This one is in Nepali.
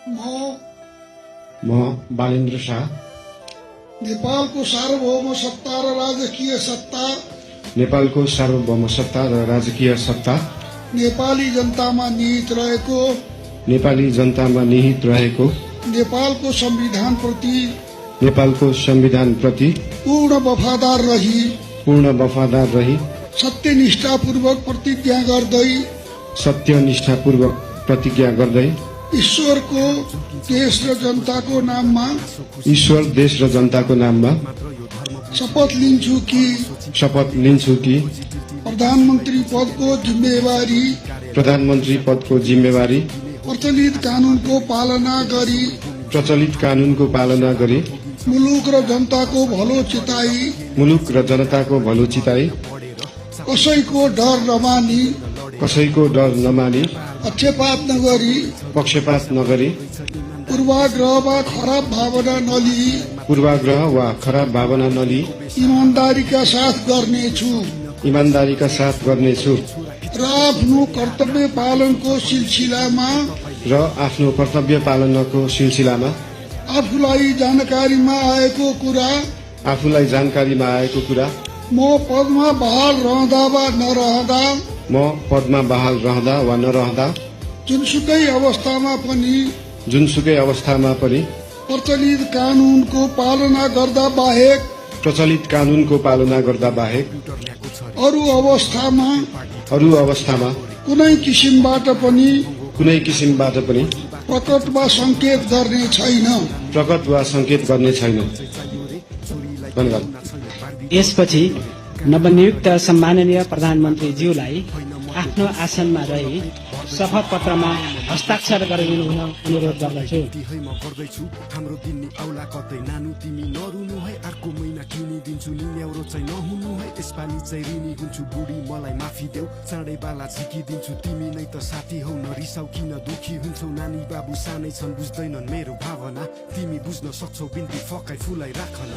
म बालेन्द्र शाह नेपालको सार्वभौम सत्ता र राजकीय सत्ता नेपालको सार्वभौम सत्ता र राजकीय सत्ता नेपाली जनतामा निहित रहेको नेपाली जनतामा निहित रहेको नेपालको संविधान प्रति पूर्ण वफादार रही सत्यनिष्ठापूर्वक प्रतिज्ञा गर्दै ईश्वर देश र जनताको नाममा शपथ लिन्छु कि प्रधानमन्त्री पदको जिम्मेवारी प्रचलित कानूनको पालना गरी मुलुक र जनताको भलो चिताई कसैको डर नमानी पक्षपात नगरी पूर्वाग्रह वा खराब भावना नलिई ईमानदारीका साथ गर्नेछु र आफ्नो कर्तव्य पालनको सिलसिलामा आफूलाई जानकारीमा आएको कुरा म पदमा बहाल रहँदा वा नरहँदा जुनसुकै अवस्थामा पनि प्रचलित कानूनको पालना गर्दा बाहेक अरू अवस्थामा कुनै किसिमबाट पनि प्रकट वा संकेत गर्ने छैन। यसपछि नवनियुक्त सम्माननीय प्रधानमन्त्रीज्यूलाई आफ्नो आसनमा रही शपथ पत्रमा हस्ताक्षर गरिदिनु हुन अनुरोध गर्दछु। हाम्रो दिन्नी औला कतै नानु तिमी नरुनु है अर्को महिना किनिदिन्छु नि न्याउरो चाहिँ नहुनु है यसपालि चाहिँ ऋणी हुन्छु बुढी मलाई माफी देऊ चाँडै बाला झिकिदिन्छु तिमी नै त साथी हौ न रिसाउ किन दुखी हुन्छौ नानी बाबु सानै छन् बुझ्दैनन् मेरो भावना तिमी बुझ्न सक्छौ बिन्ती फकाई फुलाई राखन।